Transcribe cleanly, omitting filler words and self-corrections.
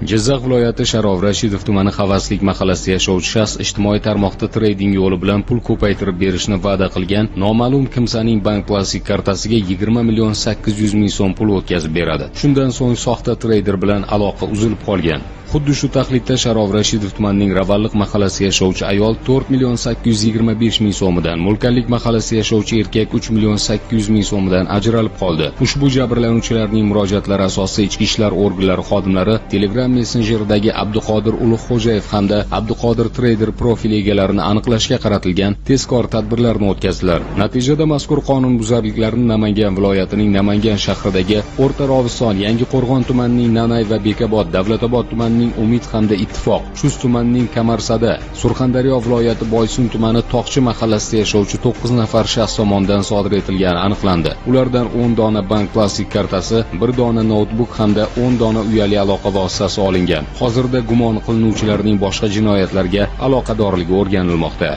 Jizzax viloyati Sharof Rashidov tumani Havaslik mahallasida yashovchi shaxs ijtimoiy tarmoqda trading yo'li bilan pul ko'paytirib berishni va'da qilgan noma'lum kimsaning bank plastik kartasiga 20 million 800 ming so'm pul o'tkazib beradi. Shundan so'ng soxta treyder bilan aloqa uzilib qolgan. Xuddi shu taxlitda Sharof Rashidov tumanining Ravalliq mahallasida yashovchi ayol 4 million 825 ming so'midan, Mulkanlik mahallasida yashovchi erkak 3 million 800 ming so'midan ajralib qoldi. Ushbu jabrlanuvchilarning murojaatlari asosida ichki ishlar organlari xodimlari Telegram messenjeridagi Abduqodir Ulug'xo'jayev hamda Abduqodir Trader profili egalarini aniqlashga qaratilgan tezkor tadbirlarni o'tkazdilar. Natijada mazkur qonunbuzarliklarni Namangan viloyatining Namangan shahridagi O'rta Roviston, Yangiqo'rg'on tumanining Nanay va Bekobod, Davlatobod tumanining Umid hamda Ittifoq, Chust tumanining Kamarsada, Surxondaryo viloyati Boysun tumani Toqchi mahallasida yashovchi 9 nafar shaxs tomonidan sodir etilgani aniqlandi. Ulardan 10 dona bank plastik kartasi, 1 dona noutbuk hamda 10 dona uyali aloqa vositasi olingan. Hozirda gumon qilinuvchilarning boshqa jinoyatlarga aloqadorligi o'rganilmoqda.